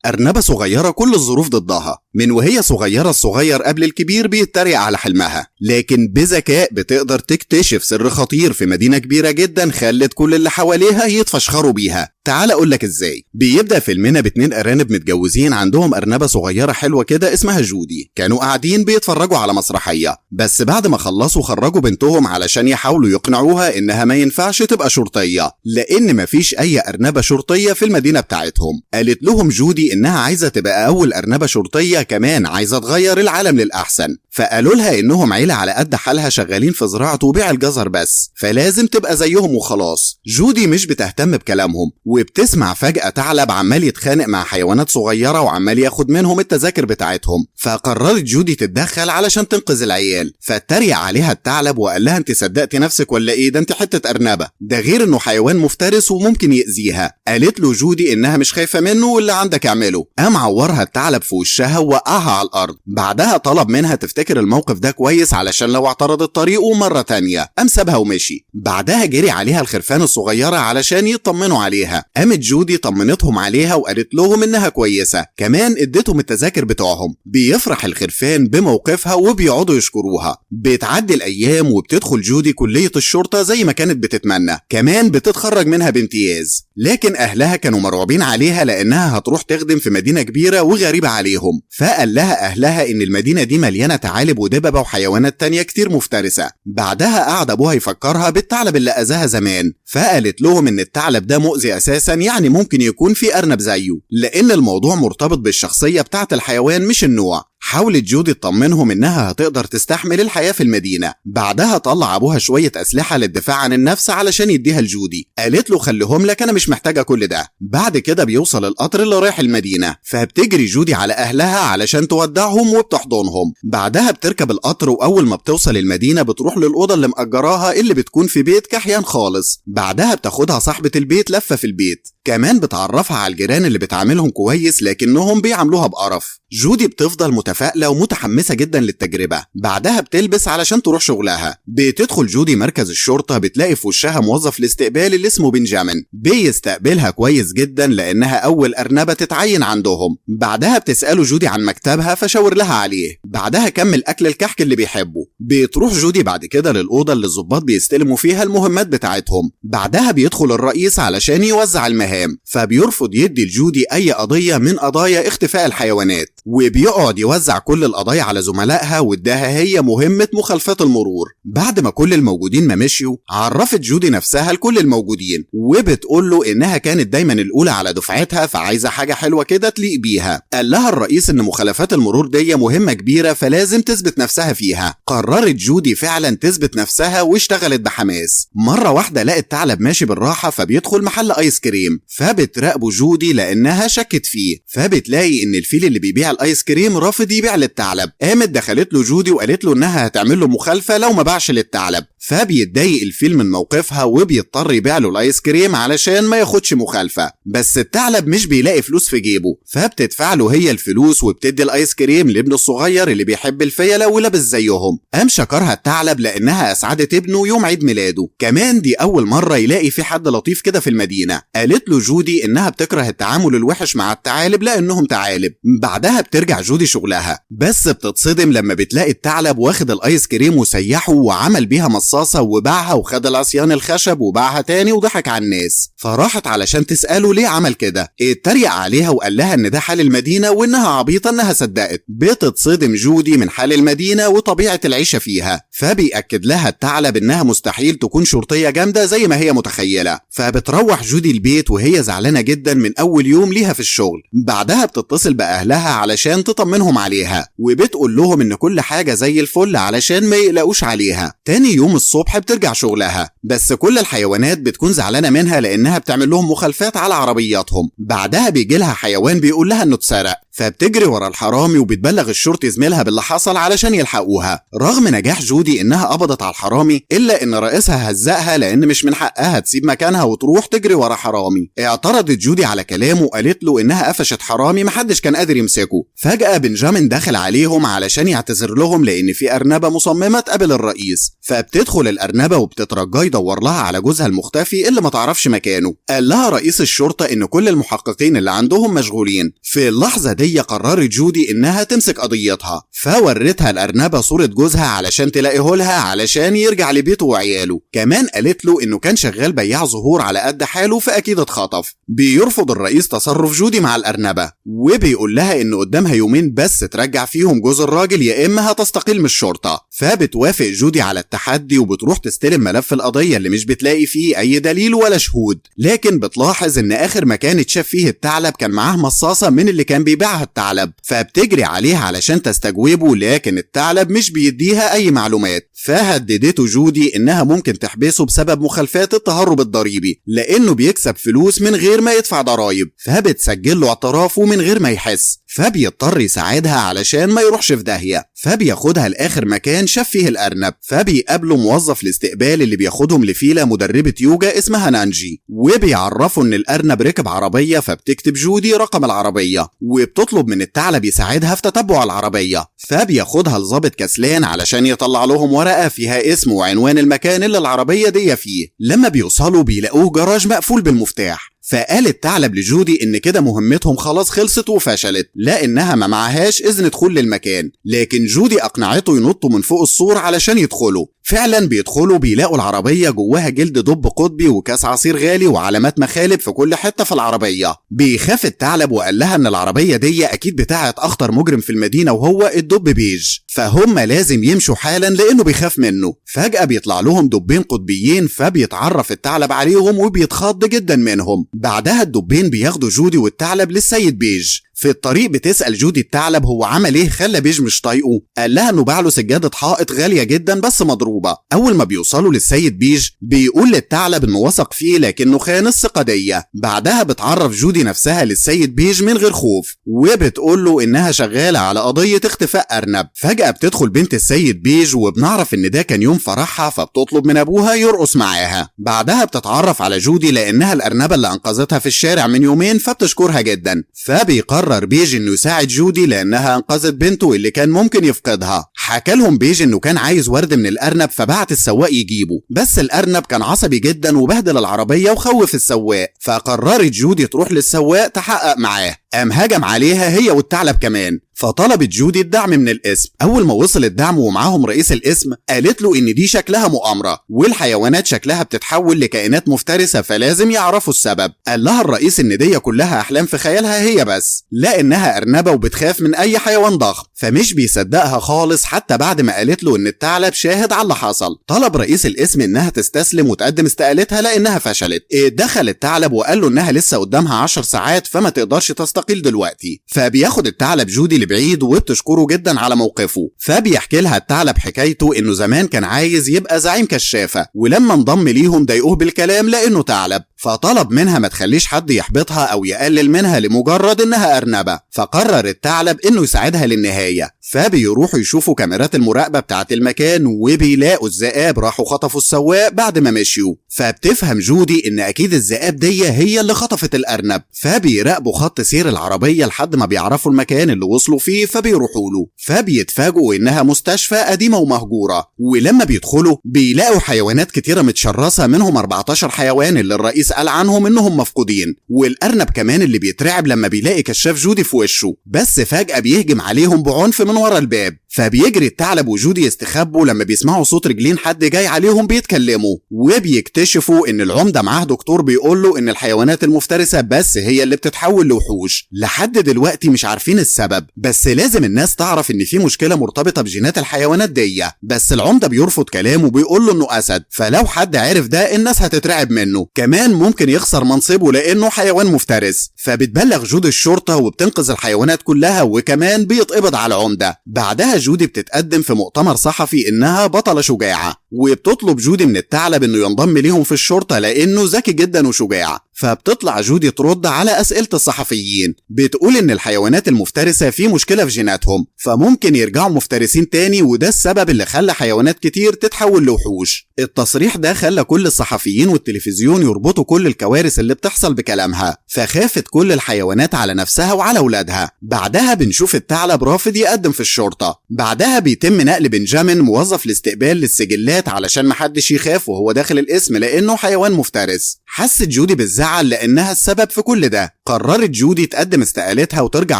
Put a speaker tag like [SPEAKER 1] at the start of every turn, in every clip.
[SPEAKER 1] أرنبة صغيرة كل الظروف ضدها، من وهي صغيرة الصغير قبل الكبير بيتريق على حلمها، لكن بذكاء بتقدر تكتشف سر خطير في مدينة كبيرة جدا خلت كل اللي حواليها يتفشخروا بيها. تعال اقول لك ازاي. بيبدأ فيلمنا باتنين ارانب متجوزين عندهم ارنبة صغيرة حلوة كده اسمها جودي. كانوا قاعدين بيتفرجوا على مسرحية، بس بعد ما خلصوا خرجوا بنتهم علشان يحاولوا يقنعوها انها ما ينفعش تبقى شرطية لان مفيش اي ارنبة شرطية في المدينة بتاعتهم. قالت لهم جودي انها عايزة تبقى اول ارنبة شرطية، كمان عايزة تغير العالم للاحسن. فقالوا لها انهم عيلة على قد حالها شغالين في زراعة وبيع الجزر بس، فلازم تبقى زيهم وخلاص. جودي مش بتهتم بكلامهم، وبتسمع فجأة ثعلب عمال يتخانق مع حيوانات صغيرة وعمال ياخد منهم التذاكر بتاعتهم. فقررت جودي تتدخل علشان تنقذ العيال. فاتريق عليها الثعلب وقال لها انت صدقتي نفسك ولا ايه؟ ده انت حتة أرنبة، ده غير انه حيوان مفترس وممكن يأذيها. قالت له جودي انها مش خايفة منه واللي عندك اعمله. قام عورها الثعلب في وشها ووقعها على الارض. بعدها طلب منها تفتكر الموقف ده كويس علشان لو اعترضت طريقه مرة تانية. قام سابها ومشي. بعدها جري عليها الخرفان الصغيرة علشان يطمنوا عليها. قامت جودي طمنتهم عليها وقالت لهم انها كويسة، كمان اديتهم التذاكر بتوعهم. بيفرح الخرفان بموقفها وبيقعدوا يشكروها. بتعدي الايام وبتدخل جودي كلية الشرطة زي ما كانت بتتمنى، كمان بتتخرج منها بامتياز. لكن اهلها كانوا مرعوبين عليها لانها هتروح تخدم في مدينة كبيرة وغريبة عليهم. فقال لها اهلها ان المدينة دي مليانة ثعالب ودببة وحيوانات تانية كتير مفترسة. بعدها قعد ابوها يفكرها بالثعلب اللي اذاها زمان، فقالت لهم ان الثعلب ده مؤذي اساسا، يعني ممكن يكون في ارنب زيه، لان الموضوع مرتبط بالشخصية بتاعت الحيوان مش النوع. حاولت جودي تطمنهم انها هتقدر تستحمل الحياة في المدينة. بعدها طلع ابوها شوية اسلحة للدفاع عن النفس علشان يديها لجودي. قالت له خليهم لك، انا مش محتاجة كل ده. بعد كده بيوصل القطر اللي رايح المدينة، فبتجري جودي على اهلها علشان تودعهم وبتحضنهم. بعدها بتركب القطر، واول ما بتوصل المدينة بتروح للأوضة اللي مأجراها اللي بتكون في بيت كحيان خالص. بعدها بتاخدها صاحبة البيت لفة في البيت، كمان بتعرفها على الجيران اللي بتعاملهم كويس لكنهم بيعاملوها بقرف. جودي بتفضل متفائلة ومتحمسة جدا للتجربة. بعدها بتلبس علشان تروح شغلها. بتدخل جودي مركز الشرطة، بتلاقي في وشها موظف الاستقبال اللي اسمه بنجامين. بيستقبلها كويس جدا لأنها أول أرنبة تتعين عندهم. بعدها بتسأله جودي عن مكتبها فشاور لها عليه. بعدها كمل أكل الكحك اللي بيحبه. بتروح جودي بعد كده للأوضة اللي الضباط بيستلموا فيها المهمات بتاعتهم. بعدها بيدخل الرئيس علشان يوزع المهام، فبيرفض يدي لجودي أي قضية من قضايا اختفاء الحيوانات، وبيقعد يوزع كل القضايا على زملائها واداها هي مهمة مخالفات المرور. بعد ما كل الموجودين ما مشيوا، عرفت جودي نفسها لكل الموجودين وبتقول له انها كانت دايما الاولى على دفعتها، فعايزة حاجة حلوة كده تليق بيها. قال لها الرئيس ان مخالفات المرور دي مهمة كبيرة فلازم تثبت نفسها فيها. قررت جودي فعلا تثبت نفسها واشتغلت بحماس. مرة واحدة لقت ثعلب ماشي بالراحة فبيدخل محل ايس كريم، فبتراقبه جودي لانها شكت فيه. فبتلاقي ان الفيل اللي بيبيع الايس كريم رافض يبيع للثعلب. قامت دخلت له جودي وقالت له انها هتعمل له مخالفة لو ما باعش للثعلب. فبيتضايق الفيل من موقفها وبيضطر يبيع له الايس كريم علشان ما ياخدش مخالفة. بس الثعلب مش بيلاقي فلوس في جيبه، فبتدفع له هي الفلوس وبتدي الايس كريم لابنه الصغير اللي بيحب الفيلة ولابس زيهم. قام شكرها الثعلب لانها اسعدت ابنه يوم عيد ميلاده، كمان دي اول مرة يلاقي في حد لطيف كده في المدينة. قالت له جودي انها بتكره التعامل الوحش مع الثعالب لانهم ثعالب. بعدها بترجع جودي شغلها، بس بتتصدم لما بتلاقي الثعلب واخد الايس كريم وسيحه وعمل بيها مصاصة وباعها، وخد العصيان الخشب وباعها تاني وضحك على الناس. فراحت علشان تسأله ليه عمل كده. اتريق عليها وقال لها ان ده حال المدينة وانها عبيطة انها صدقت. بتتصدم جودي من حال المدينة وطبيعة العيشة فيها، فبيأكد لها الثعلب انها مستحيل تكون شرطية جامدة زي ما هي متخيلة. فبتروح جودي البيت وهي زعلانة جدا من اول يوم ليها في الشغل. بعدها بتتصل بأهلها علشان تطمنهم عليها، وبتقول لهم ان كل حاجة زي الفل علشان ما يقلقوش عليها. تاني يوم الصبح بترجع شغلها، بس كل الحيوانات بتكون زعلانة منها لانها بتعمل لهم مخالفات على عربياتهم. بعدها بيجي لها حيوان بيقول لها انه اتسرق، فبتجري ورا الحرامي وبتبلغ الشرطي زميلها باللي حصل علشان يلحقوها. رغم نجاح جودي انها قبضت على الحرامي، الا ان رئيسها هزقها لان مش من حقها تسيب مكانها وتروح تجري ورا حرامي. اعترضت جودي على كلامه وقالت له انها قفشت حرامي محدش كان قادر يمسكه. فجأة بنجامين دخل عليهم علشان يعتذر لهم لان في ارنبة مصممة تقابل الرئيس. فبتدخل بتدخل الأرنبة وبتترجاه يدور لها على جوزها المختفي اللي ما تعرفش مكانه. قال لها رئيس الشرطة إن كل المحققين اللي عندهم مشغولين. في اللحظة دي قررت جودي إنها تمسك قضيتها، فورتها الأرنبة صورة جوزها علشان تلاقيه لها علشان يرجع لبيته وعياله. كمان قالت له إنه كان شغال بياع زهور على قد حاله فأكيد اتخطف. بيرفض الرئيس تصرف جودي مع الأرنبة وبيقول لها إن قدامها يومين بس ترجع فيهم جوز الراجل يا إما هتستقيل من الشرطة. فبتوافق جودي على التحدي وبتروح تستلم ملف القضية اللي مش بتلاقي فيه أي دليل ولا شهود، لكن بتلاحظ إن آخر مكان اتشاف فيه الثعلب كان معاه مصاصة من اللي كان بيبيعها الثعلب، فبتجري عليها علشان تستجوبه، لكن الثعلب مش بيديها أي معلومات. فهددته جودي إنها ممكن تحبسه بسبب مخالفات التهرب الضريبي لأنه بيكسب فلوس من غير ما يدفع ضرايب، فبتسجل له اعترافه من غير ما يحس، فبيضطر يساعدها علشان ما يروحش في داهية. فبياخدها لآخر مكان شاف فيه الأرنب، فبيقابله موظف الاستقبال اللي بياخدهم لفيلة مدربة يوجا اسمها نانجي، وبيعرفوا إن الأرنب ركب عربية، فبتكتب جودي رقم العربية وبتطلب من الثعلب يساعدها في تتبع العربية. فبياخدها لظابط كسلان علشان يطلع لهم ورقة فيها اسم وعنوان المكان اللي العربية دي فيه. لما بيوصلوا بيلاقوه جراج مقفول بالمفتاح، فقال الثعلب لجودي ان كده مهمتهم خلاص خلصت وفشلت لانها ما معهاش اذن دخول للمكان، لكن جودي اقنعته ينطوا من فوق السور علشان يدخلوا. فعلا بيدخلوا بيلاقوا العربية جواها جلد دب قطبي وكاس عصير غالي وعلامات مخالب في كل حتة في العربية. بيخاف الثعلب وقال لها ان العربية دي اكيد بتاعت اخطر مجرم في المدينة وهو الدب بيج، فهم لازم يمشوا حالا لانه بيخاف منه. فجأة بيطلع لهم دبين قطبيين، فبيتعرف الثعلب عليهم وبيتخض جدا منهم. بعدها الدبين بياخدوا جودي والثعلب للسيد بيج. في الطريق بتسأل جودي الثعلب هو عمل ايه خلى بيج مش طايقه، قال لها انه باع له سجادة حائط غالية جدا بس مضروبة. اول ما بيوصلوا للسيد بيج بيقول للثعلب انه وثق فيه لكنه خان الثقة دي. بعدها بتعرف جودي نفسها للسيد بيج من غير خوف وبتقول له انها شغالة على قضية اختفاء ارنب. فجأة بتدخل بنت السيد بيج وبنعرف ان ده كان يوم فرحها، فبتطلب من ابوها يرقص معاها. بعدها بتتعرف على جودي لانها الارنبة اللي انقذتها في الشارع من يومين، فبتشكرها جدا. فبيقرر بيج انه يساعد جودي لانها انقذت بنته اللي كان ممكن يفقدها. حكى لهم بيج انه كان عايز ورد من الارنب فبعت السواق يجيبه، بس الارنب كان عصبي جدا وبهدل العربية وخوف السواق، فقررت جودي تروح للسواق تحقق معاه. قام هجم عليها هي والثعلب كمان، فطلبت جودي الدعم من القسم. اول ما وصل الدعم ومعاهم رئيس القسم قالت له ان دي شكلها مؤامرة والحيوانات شكلها بتتحول لكائنات مفترسة فلازم يعرفوا السبب. قال لها الرئيس ان دي كلها احلام في خيالها هي بس، لانها ارنبه وبتخاف من اي حيوان ضخم، فمش بيصدقها خالص حتى بعد ما قالت له ان الثعلب شاهد على اللي حصل. طلب رئيس القسم انها تستسلم وتقدم استقالتها لانها فشلت. دخل الثعلب وقال له انها لسه قدامها 10 ساعات فما تقدرش تستقيل دلوقتي. فبياخد الثعلب جودي لبعيد وبتشكره جدا على موقفه. فبيحكي لها الثعلب حكايته انه زمان كان عايز يبقى زعيم كشافه، ولما انضم ليهم ضايقوه بالكلام لانه ثعلب، فطلب منها ما تخليش حد يحبطها او يقلل منها لمجرد انها ارنبه. فقرر الثعلب انه يساعدها للنهاية. فبيروحوا يشوفوا كاميرات المراقبة بتاعه المكان وبيلاقوا الذئاب راحوا خطفوا السواق بعد ما مشيوا. فبتفهم جودي ان اكيد الذئاب دي هي اللي خطفت الارنب، فبيراقبوا خط سير العربية لحد ما بيعرفوا المكان اللي وصلوا فيه فبيروحوا له. فبيتفاجئوا انها مستشفى قديمة ومهجوره، ولما بيدخلوا بيلاقوا حيوانات كتيرة متشرسه منهم 14 حيوان اللي الرئيس قال عنهم انهم مفقودين، والارنب كمان اللي بيترعب لما بيلاقي كشاف جودي في وشه، بس فجأة بيهجم عليهم بعنف من ورا الباب. فبيجري الثعلب وجودي يستخبوا لما بيسمعوا صوت رجلين حد جاي عليهم بيتكلموا، وبيكتشفوا ان العمدة معاه دكتور بيقول له ان الحيوانات المفترسة بس هي اللي بتتحول لوحوش. لحد دلوقتي مش عارفين السبب، بس لازم الناس تعرف ان في مشكلة مرتبطة بجينات الحيوانات دي. بس العمدة بيرفض كلامه وبيقول له انه اسد، فلو حد عرف ده الناس هتترعب منه، كمان ممكن يخسر منصبه لانه حيوان مفترس. فبتبلغ جودي الشرطة وبتنقذ الحيوانات كلها، وكمان بيتقبض على العمدة. بعدها جودي بتتقدم في مؤتمر صحفي انها بطلة شجاعة، وبتطلب جودي من الثعلب انه ينضم ليهم في الشرطة لانه ذكي جدا وشجاع. فبتطلع جودي ترد على أسئلة الصحفيين، بتقول إن الحيوانات المفترسة في مشكلة في جيناتهم، فممكن يرجعوا مفترسين تاني، وده السبب اللي خلى حيوانات كتير تتحول لوحوش. التصريح ده خلى كل الصحفيين والتلفزيون يربطوا كل الكوارث اللي بتحصل بكلامها، فخافت كل الحيوانات على نفسها وعلى أولادها. بعدها بنشوف الثعلب رافض يقدم في الشرطة. بعدها بيتم نقل بنجامين موظف الاستقبال للسجلات علشان محدش يخاف وهو داخل القسم لأنه حيوان مفترس. حست جودي بالزعل لأنها السبب في كل ده. قررت جودي تقدم استقالتها وترجع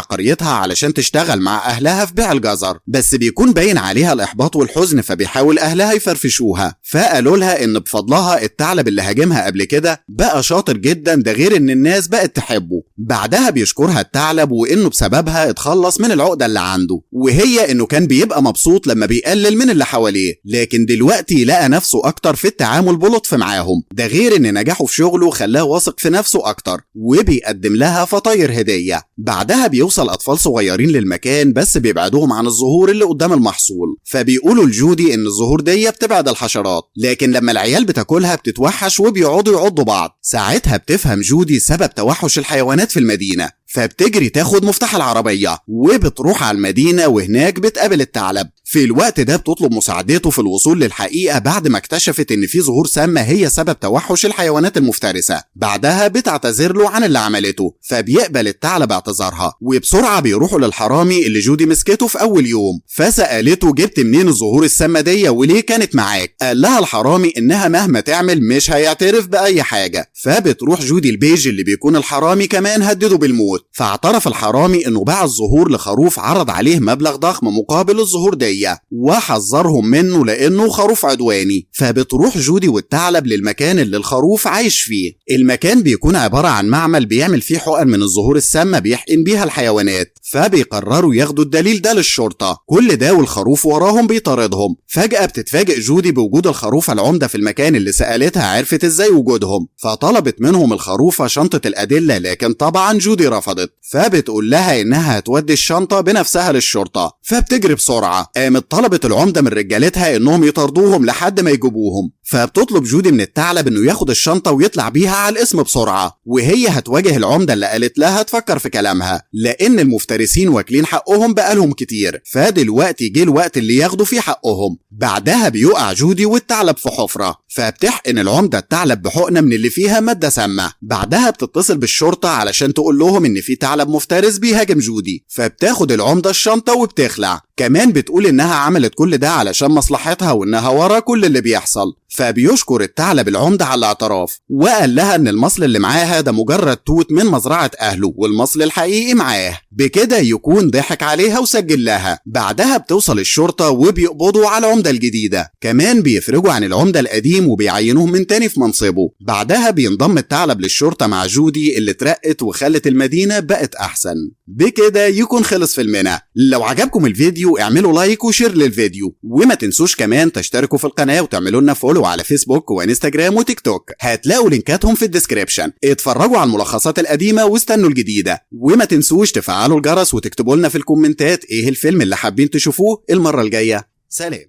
[SPEAKER 1] قريتها علشان تشتغل مع أهلها في بيع الجزر، بس بيكون باين عليها الإحباط والحزن، فبيحاول أهلها يفرفشوها، فقالوا لها إن بفضلها الثعلب اللي هاجمها قبل كده بقى شاطر جدا، ده غير إن الناس بقت تحبه. بعدها بيشكرها الثعلب وإنه بسببها اتخلص من العقدة اللي عنده، وهي إنه كان بيبقى مبسوط لما بيقلل من اللي حواليه، لكن دلوقتي لقى نفسه أكتر في التعامل بلطف معاهم، ده غير إن نجاحه في شغله خلاه واثق في نفسه أكتر، وبيقدم لها فطاير هدية. بعدها بيوصل أطفال صغيرين للمكان، بس بيبعدوهم عن الزهور اللي قدام المحصول، فبيقولوا لجودي إن الزهور دي بتبعد الحشرات، لكن لما العيال بتاكلها بتتوحش وبيقعدوا يعضوا بعض. ساعتها بتفهم جودي سبب توحش الحيوانات في المدينة، فبتجري تاخد مفتاح العربية وبتروح على المدينة، وهناك بتقابل الثعلب. في الوقت ده بتطلب مساعدته في الوصول للحقيقة بعد ما اكتشفت ان في زهور سامة هي سبب توحش الحيوانات المفترسة. بعدها بتعتذر له عن اللي عملته، فبيقبل الثعلب اعتذارها، وبسرعة بيروحوا للحرامي اللي جودي مسكته في اول يوم، فسألته جبت منين الزهور السامة دي وليه كانت معاك؟ قال لها الحرامي انها مهما تعمل مش هيعترف بأي حاجة. فبتروح جودي البيج اللي بيكون الحرامي كمان هدده بالموت، فاعترف الحرامي انه باع الزهور لخروف عرض عليه مبلغ ضخم مقابل الزهور دي، وحذرهم منه لانه خروف عدواني. فبتروح جودي والثعلب للمكان اللي الخروف عايش فيه. المكان بيكون عبارة عن معمل بيعمل فيه حقن من الزهور السامة بيحقن بيها الحيوانات، فبيقرروا ياخدوا الدليل ده للشرطة. كل ده والخروف وراهم بيطاردهم. فجأة بتتفاجئ جودي بوجود الخروفة العمدة في المكان اللي سألتها عرفت ازاي وجودهم، فطلبت منهم الخروفة شنطة الأدلة، لكن طبعا جودي رفضت، فبتقول لها انها هتودي الشنطة بنفسها للشرطة، فبتجري بسرعة. قامت طلبت العمدة من رجالتها انهم يطاردوهم لحد ما يجيبوهم، فبتطلب جودي من الثعلب انه ياخد الشنطة ويطلع بيها على الاسم بسرعة، وهي هتواجه العمدة اللي قالت لها تفكر في كلامها لان المفترسين واكلين حقهم بقالهم كتير، فدلوقتي جه الوقت اللي ياخدوا فيه حقهم. بعدها بيقع جودي والثعلب في حفرة، فبتحقن العمدة الثعلب بحقنة من اللي فيها مادة سامة. بعدها بتتصل بالشرطة علشان تقول لهم ان في ثعلب مفترس بيهاجم جودي، فبتاخد العمدة الشنطة وبتخلع. كمان بتقول انها عملت كل ده علشان مصلحتها وانها ورا كل اللي بيحصل. فبيشكر الثعلب العمدة على الاعتراف، وقال لها ان المصل اللي معاها ده مجرد توت من مزرعة اهله والمصل الحقيقي معاه، بكده يكون ضحك عليها وسجل لها. بعدها بتوصل الشرطة وبيقبضوا على العمدة الجديدة، كمان بيفرجوا عن العمدة القديم وبيعينوه من تاني في منصبه. بعدها بينضم الثعلب للشرطة مع جودي اللي اترقت وخلت المدينة بقت احسن. بكده يكون خلص فيلمنا. لو عجبكم الفيديو اعملوا like و share للفيديو، وما تنسوش كمان تشتركوا في القناة وتعملوا لنا follow على فيسبوك وانستجرام وتيك توك، هتلاقوا لينكاتهم في ال description. اتفرجوا على الملخصات القديمة واستنوا الجديدة، وما تنسوش تفعلوا الجرس وتكتبوا لنا في الكومنتات ايه الفيلم اللي حابين تشوفوه المرة الجاية. سلام.